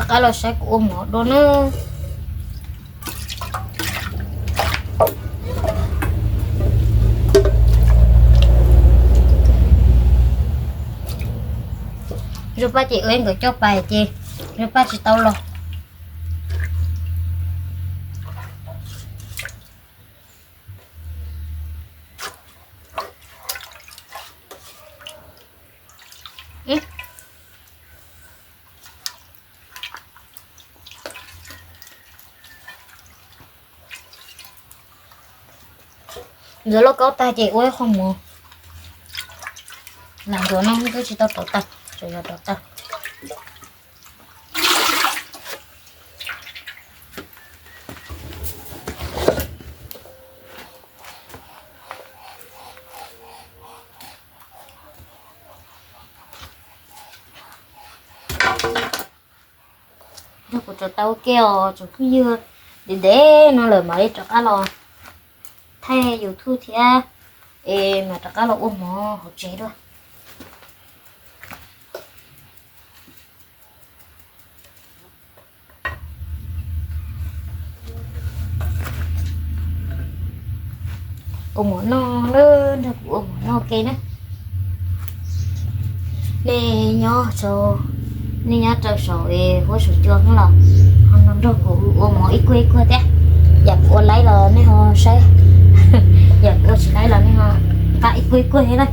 Qab los saib kuv ua mov dua nawb. Zuag Paj ces ua nkawd coj pais ces Zuag Paj tsis tau los. Ntxuav lauj kaub tag ces ua ib qho mov. Lam ntxuav no twb tsis tau rauv taws, tseem yuav rauv taws. Nrog kuv rauv taws ua ke os tsoom phooj ywg, ntev ntev no lawm mam li rov qab los thaij YouTube thiab, es mam rov qab los ua mov hauv tsev dua. Ua mov noj, nrog kuv ua mov noj ua ke na. Nej nyob, nej nyob rau saum huab saum cua los ho nrog kuv ua mov ib kuag ib kuag thiab. Yam kuv ua laib los nej ho saib, yam kuv ua tsis laib los nej ho qab ib kuag ib kuag thiab na.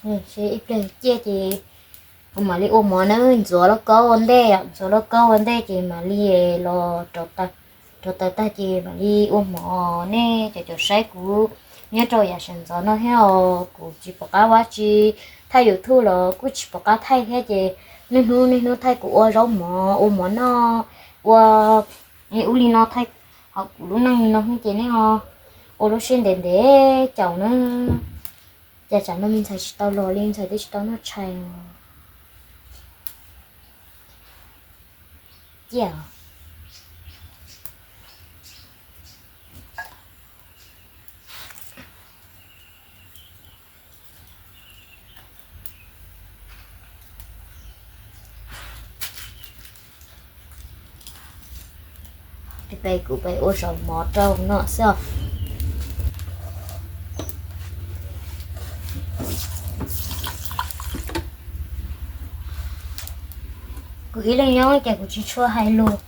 Ib pliag ciaj ces kuv mam li ua mov na, ntxuav lauj kaub ua ntej, ntxuav lauj kaub ua ntej ces mam li los rauv taws, rauv taws tag ces mam li ua mov. Nej cov caum saib kuv nyob rau yav sawv ntxov no thiab os, kuv tsis pom qab ua tsi, thaij YouTube los kuj tsis pom qab thaij thiab ces niaj hnub niaj hnub thaij kuv ua zaub mov, ua mov noj, ua ub li no thaij hauv kuv lub neej li no ces nej ho ua lub siab ntev ntev caum na. Cas tsam no me ntxhais tsis tau los li, ntxhais twb tsis tau noj tshais ciaj. Peb kuv peb ua zaub mov rau noj xwb os. Kuv ib leeg nyob ces kuv tsis tshua hais lus.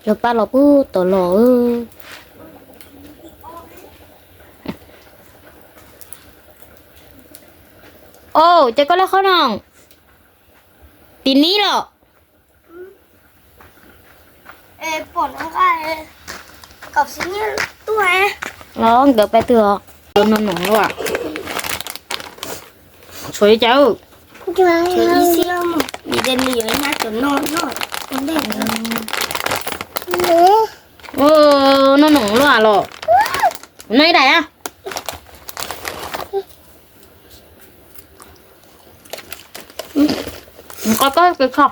Cov paj los pub tom los. Au, ces koj laj qhob noom tim nib los. Los nkawd pab twg os? Cov no noom luaj. Tshuav li cas? No noom luaj los. No ib daim a. Koj koj kho.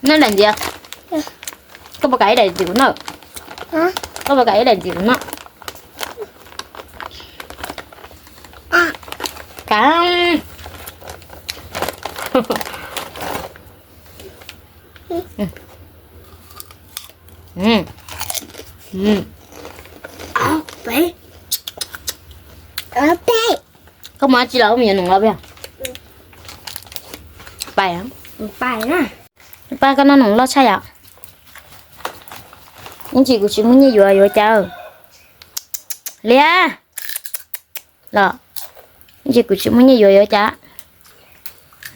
No daim ntxiv. Koj puas kam ib daim ntxiv kuv noj? Koj puas kam ib daim ntxiv kuv noj? Kam. Koj muaj dab tsi los ua me nyuam noom los peb. Pais, pais, pab koj noj noom loj tshaj yom. Ib ntsis kuv tsis muaj nyiaj yuav yuav cas? Liam, los, ib ntsis kuv tsis muaj nyiaj yuav yuav cas?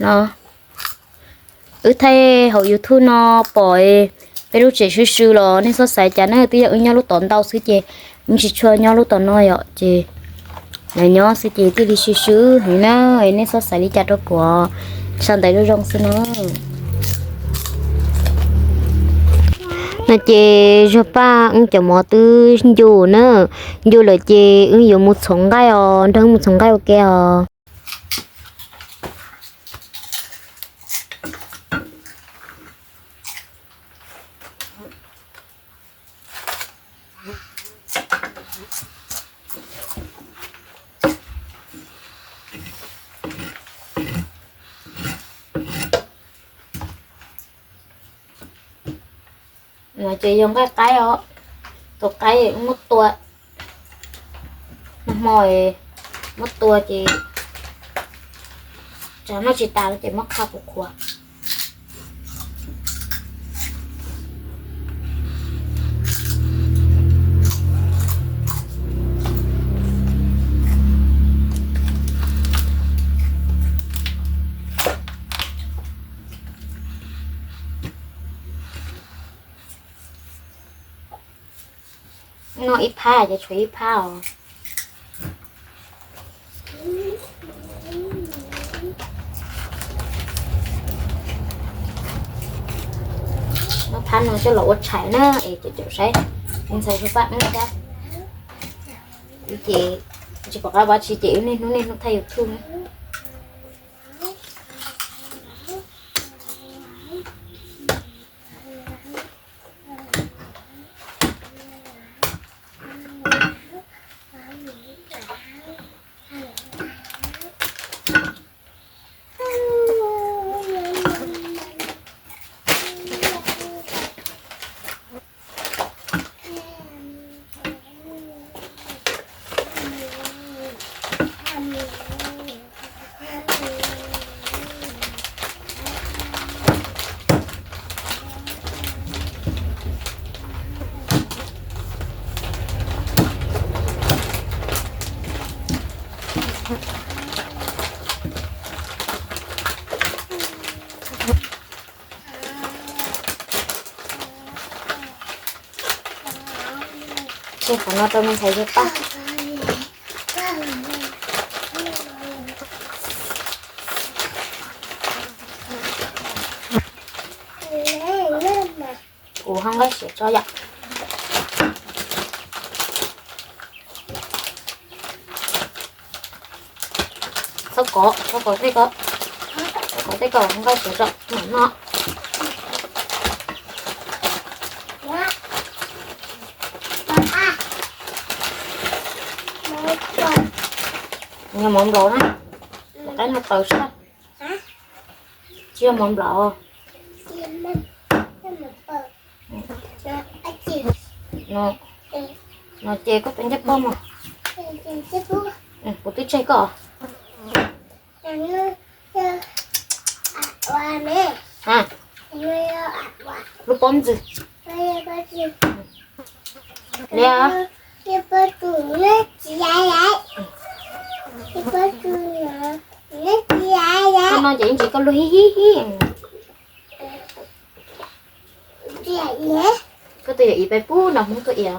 Los, wb thaij hauv YouTube no pom peb lub tsev swb swb los nej txhob xav cas na, twb yog wb nyob lub tom ntau xwb ces wb tsis tshua nyob lub tom no yom, ces lawv nyob xwb ces thiaj li swb swb heev na, nej txhob xav li cas rau kuv, sau ntawv zoo zoo xwb na. No ces Zuag Paj wb cov mov twb ncu na, ncu lawm ces wb yuav mus txhoov nqaij os, nrog wb mus txhoov nqaij ua ke os. No ces yog nqaij qaib os, tus qaib muab tua, nag hmo muab tua ces tsam noj tsis tas ces muab qhau qhuav qhuav. No ib phab ces tshuav ib phab os. No phab no coj los ua tshais na es cov caum saib ntxhais Zuag Paj wb thiab. Ces tsis pom qab ua tsi ces wb niaj hnub niaj hnub thaij YouTube na. Tseg qhov no rau me ntxhais Zuag Paj. Kuv ho nqaij siav tso yom. Txhob kov, txhob kov tej ko, txhob kov tej ko, nqaij siav tso mam noj. Yog mov nplaum na, qaib no taws sab, tsis yog mov nplaum. No ces koj tus ncej pog mas, kuv twb tseg koj. Lub pob ntxwg. Li. Koj noj ces ib ntsis koj lub hib hib hib. Koj twb yog ib peb pub no Hmoob tuaj ia.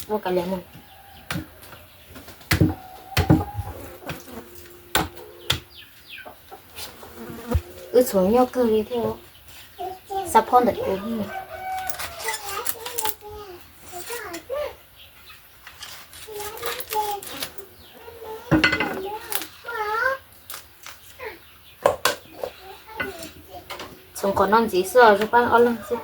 Ua ka liam mus. Wb txhuam nyob kawg li thiab, xab phob ntawm kuv. Txhuam qhov no ntxiv xwb, Zuag Paj ob leeg xwb.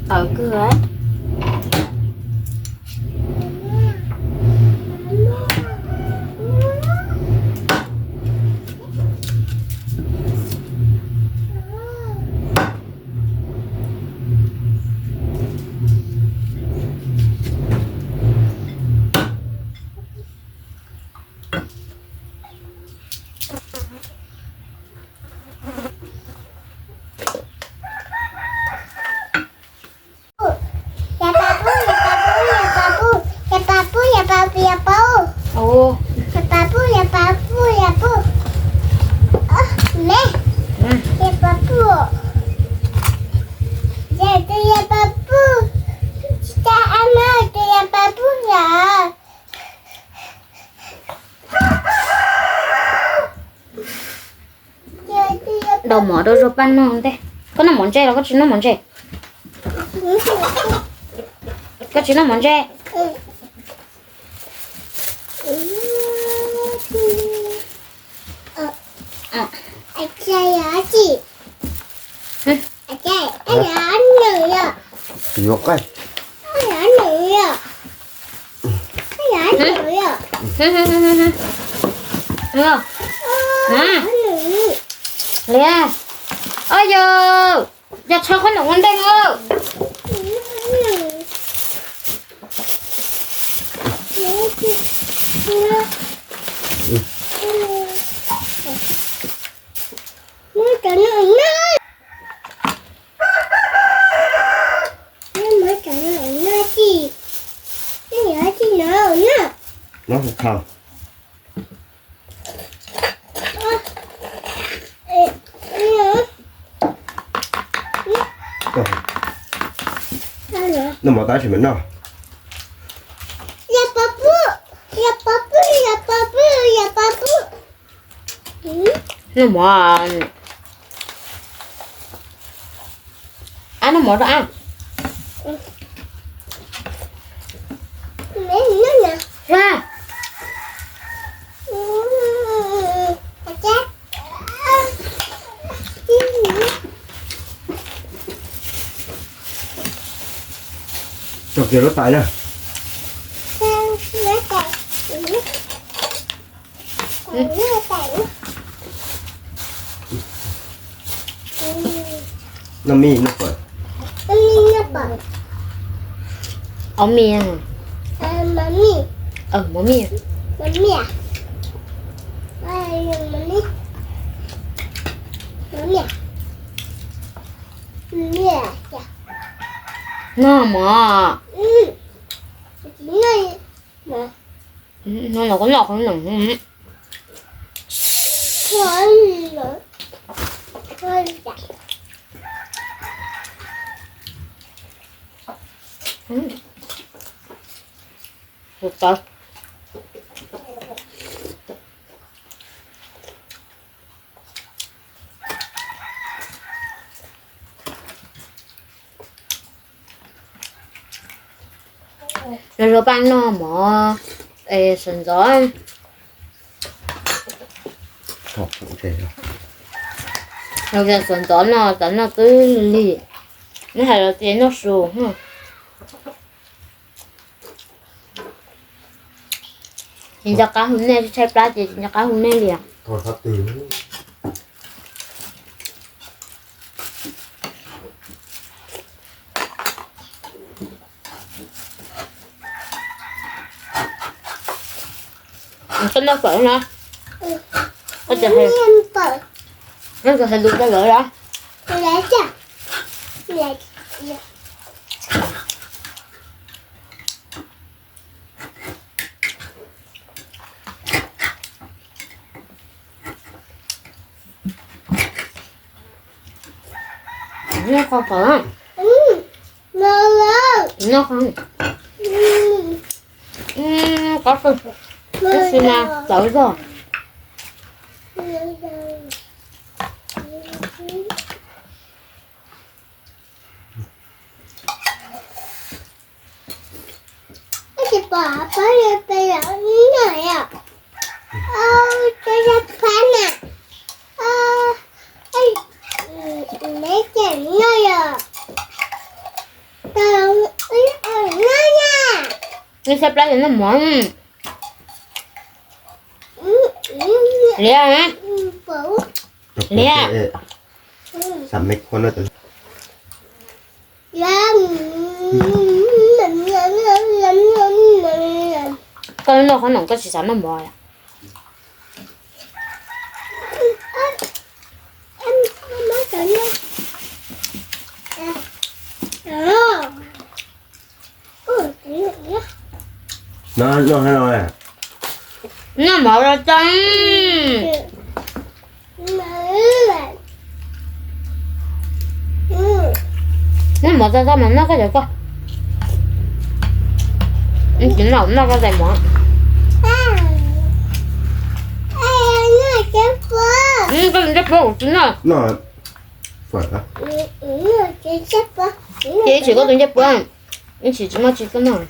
Tawv kawg. Yaj paj pub, yaj paj pub, yaj paj pub, yaj paj pub, yaj paj pub, yaj paj pub. Yaj paj pub, yaj paj pub, yaj pub. Me, yaj paj pub. Yaj tus yaj paj pub. Tsis tas ab no tus yaj paj pub yom. Daus mov rau Zuag Paj noj ntej. Koj noj mov ntse los koj tsis noj mov ntse? Koj tsis noj mov ntse? Yuav qaj. Li, o yog, yog tsho qhob noom ua ntej no. Noj mov tab sis mas noj. Noj mov. Ab, noj mov rau ab. Tso kiag lub tais na. Noj mij noj pawm. Ob mij. Mov mij. Noj mov. No los koj noj qhov no. Los Zuag Paj noj mov sawv ntxov. Los yog sawv ntxov no tas noj twb lig, neb hais los tias noj su. Tsis nco qab hu nej, tshaib plab ces tsis nco qab hu nej li os. Koj noj fawm no. Koj tsis hais lus rau lawv los? Noj qhov, noj qhov, qhov xi mas tawv zog. Ib sab plab noj mov. Liab, liab. Koj noj qhov no koj tsis xav noj mov. Noj mov los tso. Noj mov txog txog mas noj koj cov koj. Tsis noj, noj koj tais mov. Koj ntsej puab kuv tsis noj. Ces ib tsis koj tus ntsej puab, ib tsis tsis muaj tsis koj noj.